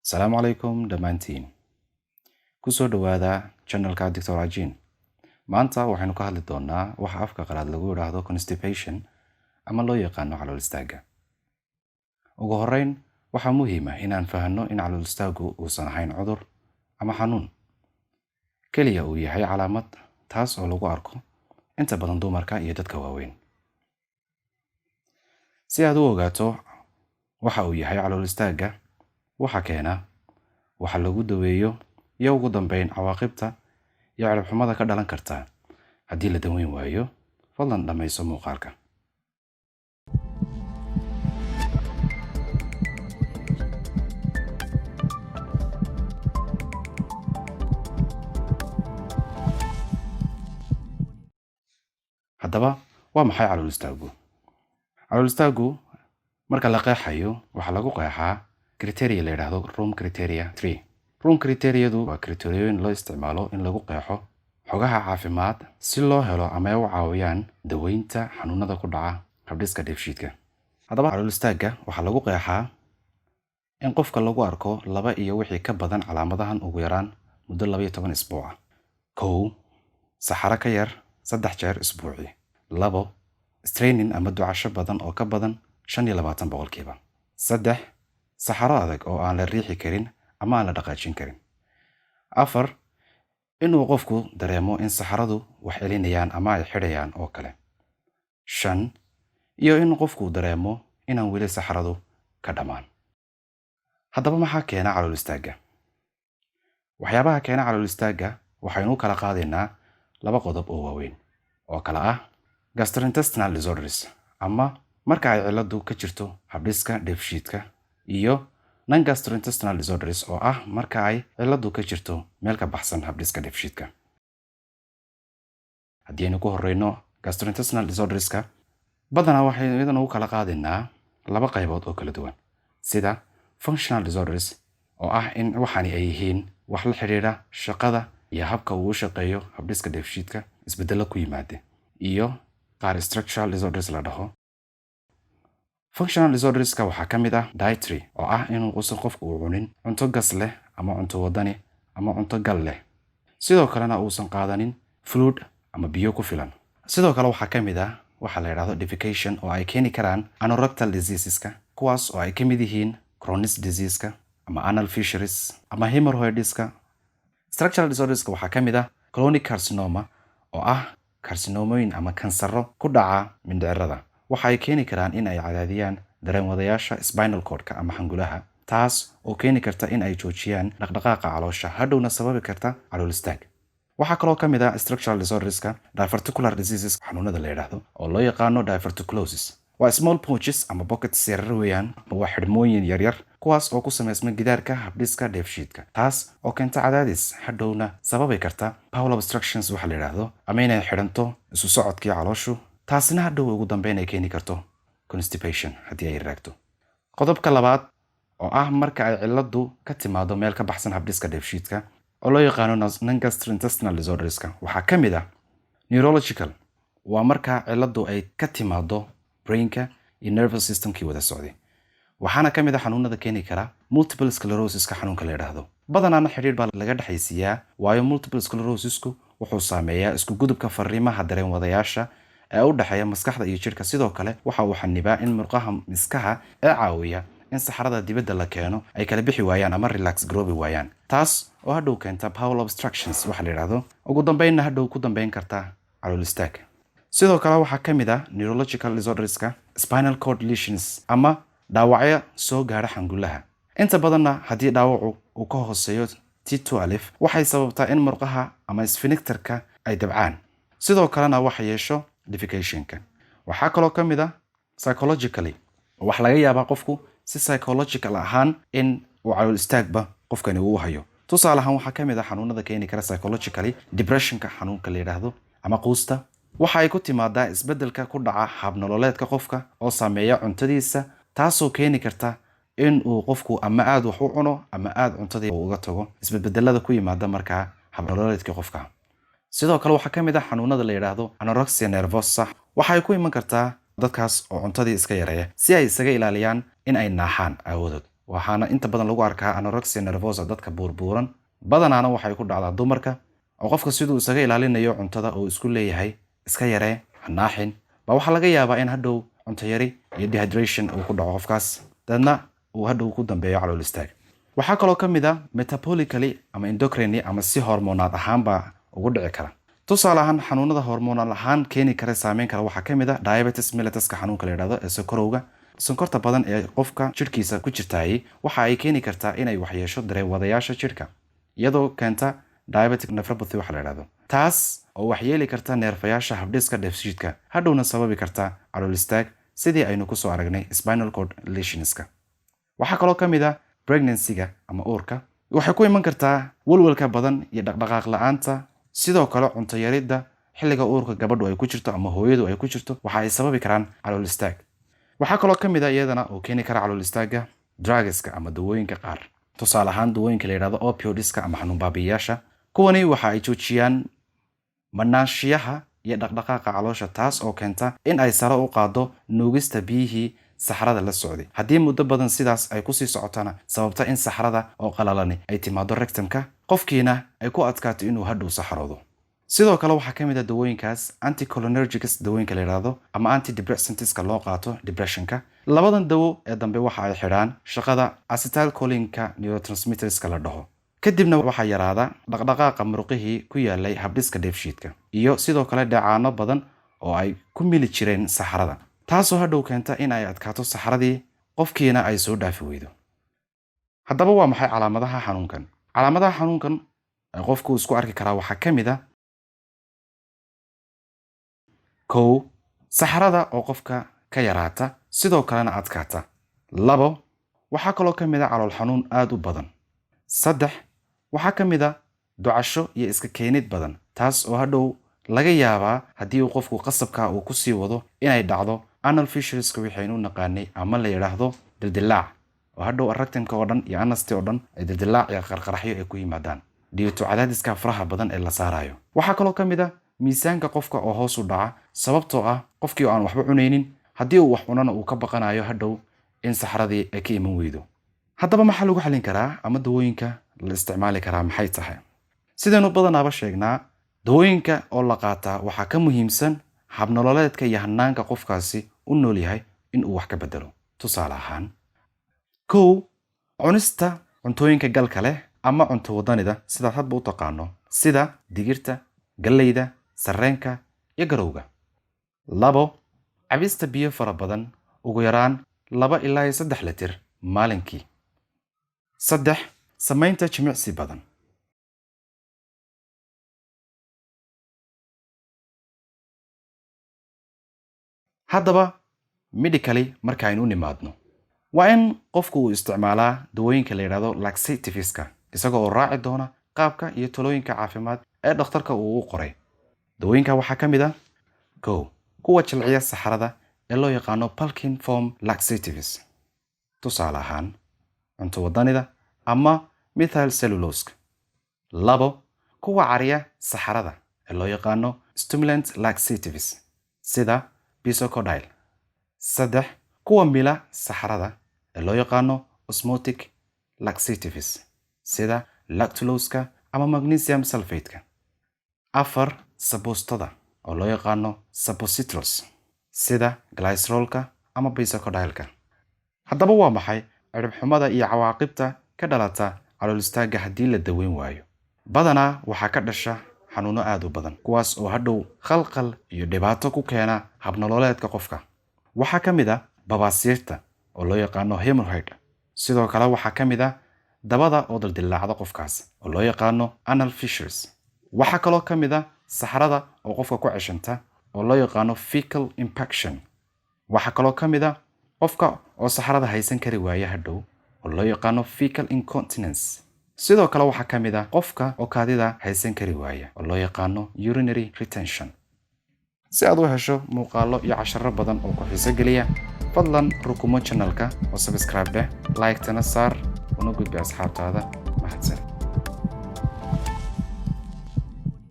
Asalaamu calaykum dhammaantiin, kusoo dhowaada channelka Doctor Ajin. Maanta waxaynu ka hadli doonaa waxa afka qalaad lagu idhaahdo constipation ama loo yaqaano calool istaagga. Ugu horreyn, waxaa muhiim ah inaan fahanno in calool istaaggu uusan ahayn cudur ama xanuun keliya, uu yahay calaamad, taas oo lagu arko inta badan dumarka iyo dadka waaweyn. Si aad u ogaato waxa uu yahay calool istaagga, waxa keena, waxa lagu daweeyo iyo ugu dambeyn cawaaqibta iyo ciribxumada ka dhalan karta haddii la daweyn waayo, fadlan dhammayso muuqaalka. Haddaba, waa maxay calool istaaggu? Calool istaaggu marka la qeexayo, waxaa lagu qeexaa criteria la yidhaahdo Rome Criteria 3. Rome criteriadu waa criteriooyin loo isticmaalo in lagu qeexo xogaha caafimaad si loo helo ama ay u caawiyaan daweynta xanuunada ku dhaca habdhiska dheefshiidka. Haddaba, calool istaagga waxaa lagu qeexaa in qofka lagu arko laba iyo wixii ka badan calaamadahan ugu yaraan muddo 12 isbuuc ah. 1, saxaro ka yar 3 jeer isbuucii. 2, straining ama ducasho badan oo ka badan 25%. 3, saxaro adag oo aan la riixi karin ama aan la dhaqaajin karin. 4, inuu qofku dareemo in saxaradu wax celinayaan ama ay xidhayaan oo kale. 5, iyo in qofku dareemo inaan weli saxaradu ka dhammaan. Haddaba, maxaa keena calool istaagga? Waxyaabaha keena calool istaagga waxaynu u kala qaadaynaa laba qodob oo waaweyn oo kala ah gastrointestinal disorders, ama marka ay ciladu ka jirto habdhiska dheefshiidka, iyo non gastrointestinal disorders, oo ah marka ay ciladu ka jirto meel ka baxsan habdhiska dheefshiidka. Haddii aynu ku horeyno gastrointestinal disorderska, badanaa waxaynu iyadana u kala qaadaynaa laba qaybood oo kala duwan, sida functional disorders, oo ah in waxani ay yihiin wax la xidhiidha shaqada iyo habka uu u shaqeeyo habdhiska dheefshiidka isbeddello ku yimaada, iyo qaar structural disorders la dhaho. Functional disorderska waxaa ka mid ah dietary, oo ah inuu uusan qofku uu cunin cunto gas leh ama cunto wadani ama cunto gal leh, sidoo kalena uusan qaadanin fluid ama biyo ku filan. Sidoo kale waxaa ka mid ah waxaa la yidhahdo defecation, oo ay keeni karaan anorectal diseaseska, kuwaas oo ay ka mid yihiin Crohn's diseaseka ama anal fissures ama hemorrhoidska. Structural disorderska waxaa ka mid ah colonic carcinoma, oo ah carcinomooyin ama kansaro ku dhaca mindhicirada. Waxa ay keeni karaan in ay cadaadiyaan dareenwadayaasha spinal cordka ama xangulaha, taas oo keeni karta in ay joojiyaan dhaqdhaqaaqa caloosha, hadhowna sababi karta calool istaag. Waxaa kaloo ka mid ah structural disorderska diverticular diseases, xanuunada la yidhaahdo oo loo yaqaano diverticulosis. Waa small pouches ama pockets yaryar weeyaan, waa xidhmooyin yaryar, kuwaas oo ku samaysma gidaarka habdhiska dheefshiidka, taas oo keenta cadaadis, hadhowna sababi karta bowel obstructions waxa la yidhaahdo, ama inay xidhanto isu socodkii calooshu, taasina hadhow ugu dambeyn ay keeni karto constipation haddii ay raagto. Qodobka labaad, oo ah marka ay ciladu ka timaado meel ka baxsan habdhiska dheefshiidka, oo loo yaqaano non gastrointestinal disorderska, waxaa ka mid ah neurological. Waa marka ciladu ay ka timaado brainka iyo nervous systemkii wada socday. Waxaana ka mid ah xanuunada keeni kara multiple sclerosiska, xanuunka la yidhaahdo. Badanaana xidhiidh baa laga dhexaysiiyaa, waayo multiple sclerosisku wuxuu saameeyaa isku gudubka fariimaha dareenwadayaasha ee u dhexeeya maskaxda iyo jidhka. Sidoo kale waxa uu xanibaa in murqaha miskaha ee caawiya in saxarada dibadda la keeno ay kala bixi waayaan ama relax garoobi waayaan, taas oo hadhow keenta bowel obstructions waxa la yidhaahdo, ugu dambeynna hadhow ku dambeyn karta calool istaag. Sidoo kale waxaa ka mid ah neurological disorderska spinal cord lesions ama dhaawacyo soo gaadha xangulaha. Inta badanna haddii dhaawacu uu ka hooseeyo T12, waxay sababtaa in murqaha ama sphincterka ay dabcaan, sidoo kalena waxa yeesho defecationka. Waxaa kaloo ka mid ah psychologically. Waxaa laga yaabaa qofku si psychological ahaan in uu calool istaagba qofkani uu hayo. Tusaale ahaan, waxaa ka mid ah xanuunada keeni kara psychologically depressionka, xanuunka la yidhaahdo ama quusta. Waxa ay ku timaadaa isbeddelka ku dhaca habnololeedka qofka oo saameeya cuntadiisa, taasoo keeni karta in uu qofku ama aada wax u cuno ama aada cuntadii uga tago, isbedbedelada ku yimaada markaa habnololeedkii qofka. Sidoo kale waxaa ka mid ah xanuunada la yidhaahdo anorexia nervosa. Waxay ku iman kartaa dadkaas oo cuntadii iska yareeya si ay isaga ilaaliyaan in ay naaxaan aawadood. Waxaana inta badan lagu arkaa anorexia nervosa dadka buurbuuran. Badanaana waxay ku dhacdaa dumarka, oo qofka siduu isaga ilaalinayo cuntada oo isku leeyahay iska yaree, hanaaxin, baa waxaa laga yaabaa in hadhow cunto yari iyo dehydration uu ku dhaco qofkaas, dabeedna uu hadhow ku dambeeyo calool istaag. Waxaa kaloo ka mid a metabolically ama endocrinely ama si hormonaad ahaanbaa ugu dhici kara. Tusaale ahaan, xanuunada hormonal ahaan keeni kara, saameyn kara, waxaa ka mid a diabetes mellituska, xanuunka la yidhahdo ee sonkorowga. Sonkorta badan ee qofka jidhkiisa ku jirtaayey waxa ay keeni kartaa inay waxyeesho dareenwadayaasha jidhka, iyadoo keenta diabetic nephropathy waxa la yidhahdo, taas oo waxyeeli karta neerfayaasha habdhiska dheefshiidka, hadhowna sababi karta calool istaag, sidii aynu kusoo aragnay spinal cord lesionska. Waxaa kaloo ka mid a pregnancy-ga ama uurka. Waxay ku iman kartaa walwalka badan iyo dhaqdhaqaaq la-aanta. Sidoo kale cunto yaridda xilliga uurka gabadhu ay ku jirto ama hooyadu ay ku jirto waxa ay sababi karaan calool istaag. Waxaa kaloo ka mid a iyadana oo keeni kara calool istaagga drugska ama dawooyinka qaar. Tusaale ahaan, dawooyinka la yidhahdo opioidska ama xanuun baabi'iyaasha. Kuwani waxa ay joojiyaan manaanshiyaha iyo dhaqdhaqaaqa caloosha, taas oo keenta in ay sare u qaaddo nuugista biyihii saxrada la socday. Haddii muddo badan sidaas ay kusii socotana, sababta in saxrada oo qalalani ay timaado rectumka, qofkiina ay ku adkaato inuu hadhow saxroodo. Sidoo kale waxaa ka mid ah dawooyinkaas anticholinergics dawooyinka la yidhaahdo ama antidepressantska loo qaato depressionka. Labadan dawo ee dambe waxa ay xidhaan shaqada acetylcholinka neurotransmitterska la dhaho, kadibna waxaa yaraada dhaqdhaqaaqa muruqihii ku yaalay habdhiska dheefshiidka iyo sidoo kale dheecaano badan oo ay ku mili jireen saxrada, taasoo hadhow keenta in ay adkaato saxradii, qofkiina ay soo dhaafi weydo. Haddaba waa maxay calaamadaha xanuunkan? Calaamadaha xanuunkan ee qofku isku arki karaa waxaa ka mid a: 1, saxrada oo qofka ka yaraata, sidoo kalena adkaata. 2, waxaa kaloo ka mid a calool xanuun aada u badan. 3, waxaa ka mid a ducasho iyo iska keenid badan, taas oo hadhow laga yaabaa haddii uu qofku qasabka uu kusii wado inay dhacdo anal fissureska waxaynu u naqaanay ama la yidhaahdo dildilaac, oo hadhow rectumka oo dhan iyo anusti oo dhan ay dildilaac iyo qarqaraxyo ay ku yimaadaan dhiito cadaadiska faraha badan ee la saarayo. Waxaa kaloo ka mid a miisaanka qofka oo hoos u dhaca, sababtoo ah qofkii oo aan waxba cunaynin, haddii uu wax cunana uu ka baqanayo hadhow in saxradii ay ka iman weydo. Haddaba maxaa lagu xallin karaa ama dawooyinka la isticmaali karaa maxay tahay? Sidaynu badanaaba sheegnaa, dawooyinka oo la qaataa waxaa ka muhiimsan habnololeedka iyo hanaanka qofkaasi u nool yahay in uu wax ka bedelo. Tusaale ahaan, 1, cunista cuntooyinka galka leh ama cunto wadanida sidaad hadba u taqaano, sida digirta, galleyda, sarreenka iyo garowga. 2, cabista biyo fara badan, ugu yaraan 2 ilaa iyo 3 litir maalinkii. 3, samaynta jimicsi badan. Haddaba medically marka aynu u nimaadno, waa in qofku uu isticmaalaa dawooyinka la yidhahdo laxativeska, isagoo oo raaci doona qaabka iyo talooyinka caafimaad ee dhakhtarka uu u qoray. Dawooyinka waxaa ka mid ah: 1, kuwa jilciya saxarada ee loo yaqaano bulking form laxatives, tusaale ahaan cunto wadanida ama methyl celluloseka. 2, kuwa cariya saxarada ee loo yaqaano stimulant laxatives, sida bisacodyl. 3, kuwa mila saxarada ee loo yaqaano osmotic laxatives, sida lactuloska ama magnesium sulfate-ka. 4, sabuustada oo loo yaqaano suppositories, sida glycerolka ama bisacodylka. Haddaba waa maxay ciribxumada iyo cawaaqibta ka dhalata calool istaagga haddii la daweyn waayo? Badanaa waxaa ka dhasha xanuuno aada u badan, kuwaas oo hadhow khalkhal iyo dhibaato ku keena habnololeedka qofka. Waxaa ka mid a babaasiirta oo loo yaqaano hemorrhoid. Sidoo kale waxaa ka mid a dabada oo dildillaacda qofkaas oo loo yaqaano anal fissures. Waxaa kaloo ka mid a saxrada oo qofka ku ceshanta oo loo yaqaano fecal impaction. Waxaa kaloo ka mid a qofka oo saxrada haysan kari waaya hadhow oo loo yaqaano fecal incontinence. Sidoo kale waxaa ka mid a qofka oo kaadida haysan kari waaya oo loo yaqaano urinary retention. Si aad u hesho muuqaallo iyo casharo badan oo ku xiiso geliya, fadlan rukumo channelka oo subscribe dheh, like-tana saar, una gudbi asxaabtaada. Mahadsan.